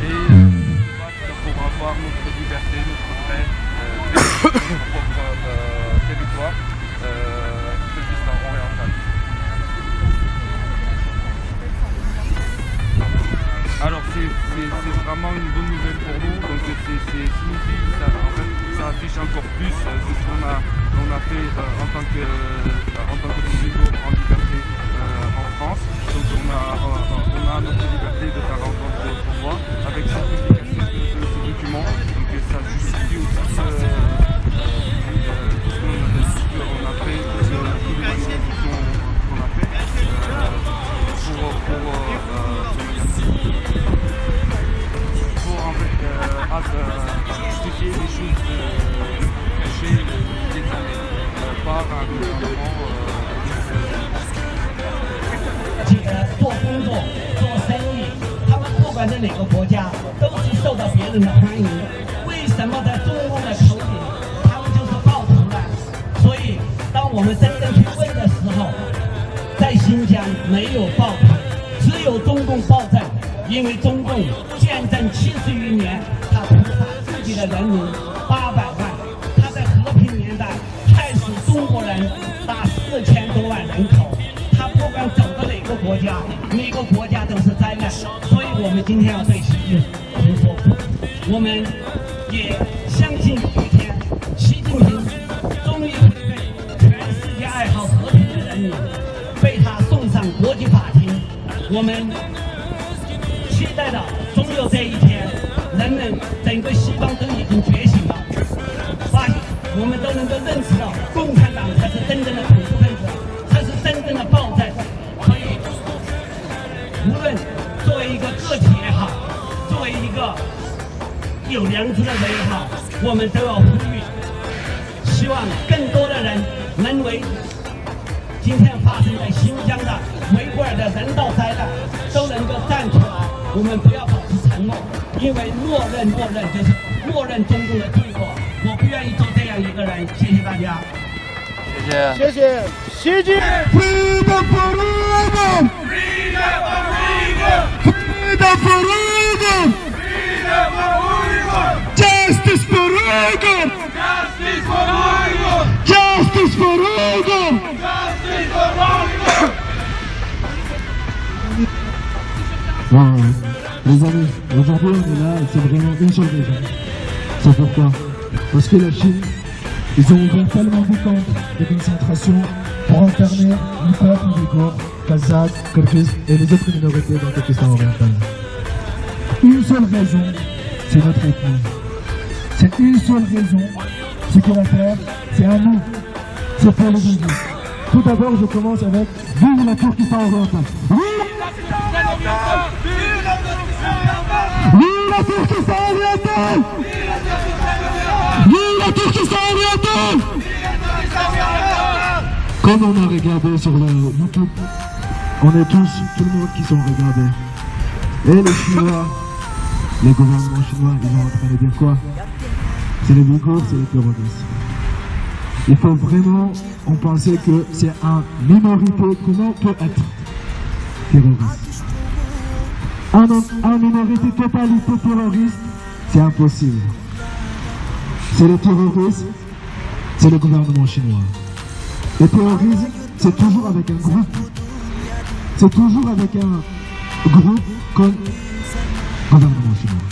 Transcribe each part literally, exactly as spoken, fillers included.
Et on se bat pour avoir notre liberté, notre paix, euh, et notre propre, euh, territoire, euh, Kyrgyzstan oriental. Alors, c'est, c'est, c'est vraiment une bonne nouvelle pour nous. Donc, c'est, c'est, signifie, ça, en fait, ça affiche encore plus, euh, tout ce qu'on a, on a fait, euh, en tant que, euh, en tant que Ouïghours en liberté, euh, en France. Donc, on a, on, on a notre liberté de faire entendre notre voix avec ce public, ce, ce, ce document. Donc, ça justifie aussi, euh, euh, tout ce qu'on a, tout ce qu'on a fait, tout ce, toutes les manifestations qu'on a fait, euh, pour, pour, euh, euh, pour, en fait, euh, av-, euh, justifier les choses, euh, cachées, euh, des années, euh, par un gouvernement, euh, 做工作、做生意，他们不管在哪个国家，都是受到别人的欢迎。为什么在中共的头顶，他们就是暴徒呢？所以，当我们真正去问的时候，在新疆没有暴徒，只有中共暴政，因为中共建政七十余年，他屠杀自己的人民八百万，他在和平年代 害死中国人达四千多万人口，他不管走到哪个国家，每个国家都是灾难。所以我们今天要对习近平说不。我们也相信有一天，习近平终于会被全世界爱好和平的人民被他送上国际法庭。 我们期待的终有这一天，人们整个西方都已经觉醒了，发现我们都能够认识到，共产党才是真正的恐怖分子，才是真正的暴政。所以，无论作为一个个体也好，作为一个有良知的人也好，我们都要呼吁，希望更多的人能为 今天发生在新疆的维吾尔的人道灾难，都能够站出来。我们不要保持沉默，因为默认，默认就是默认中共的罪过。我不愿意做这样一个人。谢谢大家。谢谢。谢谢。习近平。Freedom for Uyghur! Freedom for Uyghur! Justice for Uyghur! Justice for Uyghur! Justice for Uyghur! Bon, les amis, aujourd'hui on est là, c'est vraiment une seule raison. C'est pourquoi ? Parce que la Chine, ils ont ouvert tellement de camps de concentration pour enfermer le peuple ouïghour, kazakh, kirghiz et les autres minorités dans Turkestan oriental. Une seule raison, c'est notre ethnie. C'est une seule raison, c'est que la terre, c'est à nous. C'est pour les Ouïghours. Tout d'abord, je commence avec vive la Turquie orientale. Vive la Turquie orientale. Vive la Turquie orientale. Vive la Turquie orientale. Comme on a regardé sur le YouTube, on est tous, tout le monde qui sont regardés. Et les Chinois, les gouvernements chinois, ils sont en train de dire quoi ? C'est les Ouïghours, c'est les terroristes. Il faut vraiment, on pensait que c'est une minorité, comment peut être terroriste ? Un, une minorité totalité terroriste, c'est impossible. C'est les terroristes, c'est le gouvernement chinois. Le terrorisme, c'est toujours avec un groupe. C'est toujours avec un groupe comme gouvernement chinois.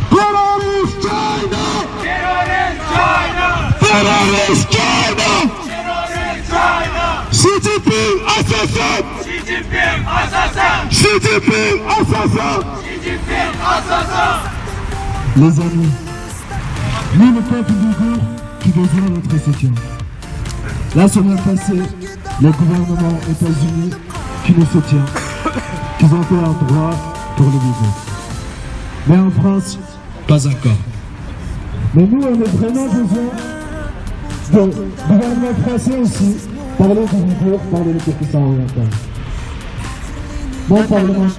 Terrorist China! Terrorist China! Terrorist China! Terrorist China! Xi Jinping assassin! Xi Jinping assassin! Xi Jinping assassin! Xi Jinping assassin! Les amis, nous le peuple ouïghour qui besoin de notre soutien. La semaine passée, le gouvernement états-unien qui nous soutient, qu'ils ont fait un droit pour les Ouïghours. Mais en France, pas encore. Mais nous, on a vraiment besoin de gouvernement français aussi, parler des Ouïghours, parler de Turkestan oriental. Mon parlement,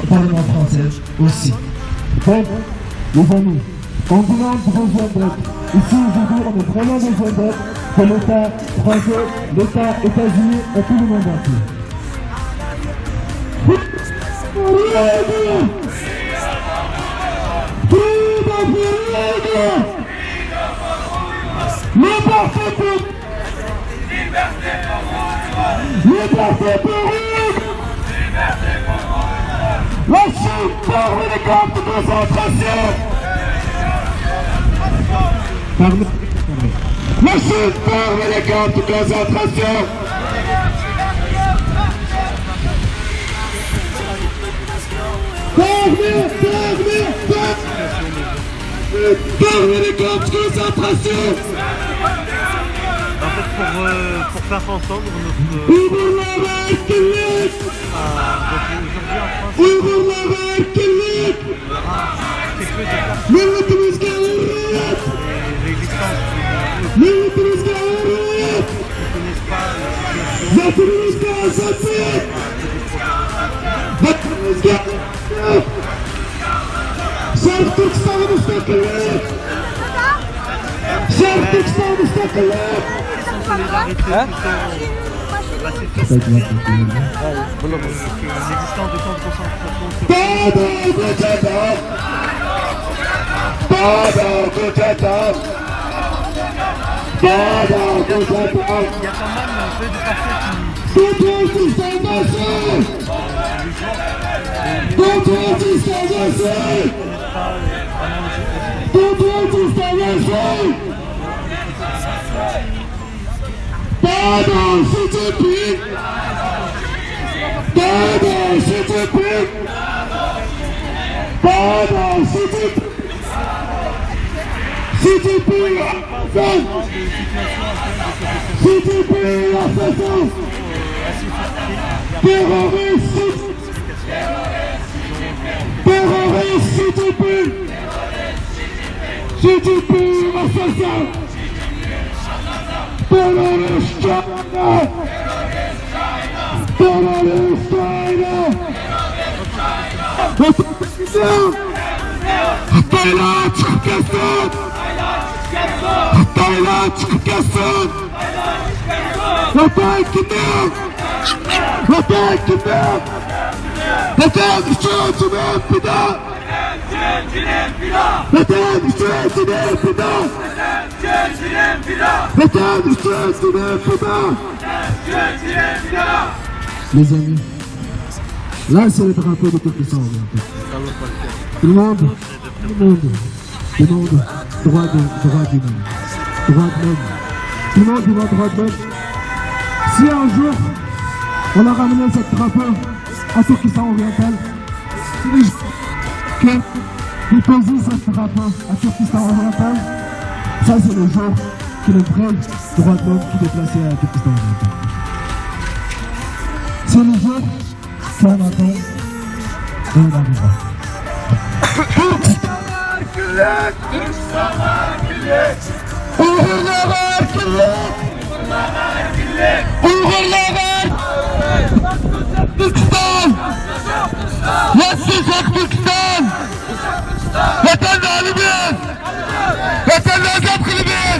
parlement français aussi. Donc, les amis, on demande besoin d'aide. Ici, aujourd'hui, on a vraiment besoin d'aide de l'État français, l'État états-unien et tout le monde entier. Freedom for Uyghur! Liberté pour, liberté pour eux. La Chine ferme les camps de concentration. Ferme. La Chine ferme les camps de concentration. Fermez, fermez, fermez. Fermez les camps de concentration. En fait, pour, euh, pour faire entendre notre, euh, Uyg'urlarga erkinlik! Ah, donc aujourd'hui en France, Uyg'urlarga erkinlik! Millitimizga hurriyat! Millitimizga hurriyat! Vatanimizga ozodlik! Vatanimizga ozodlik! Sharq Turkistonga mustaqillik! Sharq Turkistonga mustaqillik! Hein? Baba Koçatam! Baba Koçatam! Baba Koçatam! Tout le monde qui s'engage! Tout le monde qui s'engage! Tout le monde qui s'engage! Dada Xi Jinping! Dada Xi Jinping! Dada Xi Jinping! Xi Jinping assassin! Xi Jinping assassin! Terroriste Xi Jinping! Terroriste Xi Jinping! Xi Jinping assassin! Terrorist China! Terrorist China! Xitoylar chiqib ketsin! Xitoylar chiqib ketsin! Vatan kimning? Vatan kimning? Vatan uchun jinin fido! Vatan uchun jinin fido! Vatan uchun jinin fido! Les amis, là c'est le drapeau de Turkistan orientale. Tout le monde, tout le monde demande droit de, droit de l'homme. Droit de l'homme. Tout le monde demande droit de l'homme. Si un jour on a ramené ce drapeau à Turkistan oriental, si les gens qui déposent ce drapeau à Turkistan oriental, ça c'est le jour que le vrai droit de l'homme qui déplace à Turkistan oriental. C'est le jour qu'on attend et on arrivera. Uyg'urlarga erkinlik! Uyg'urlarga erkinlik! Turkiston! Yassi Turkiston! Vatanni olamiz! Vatanni ozod qilamiz!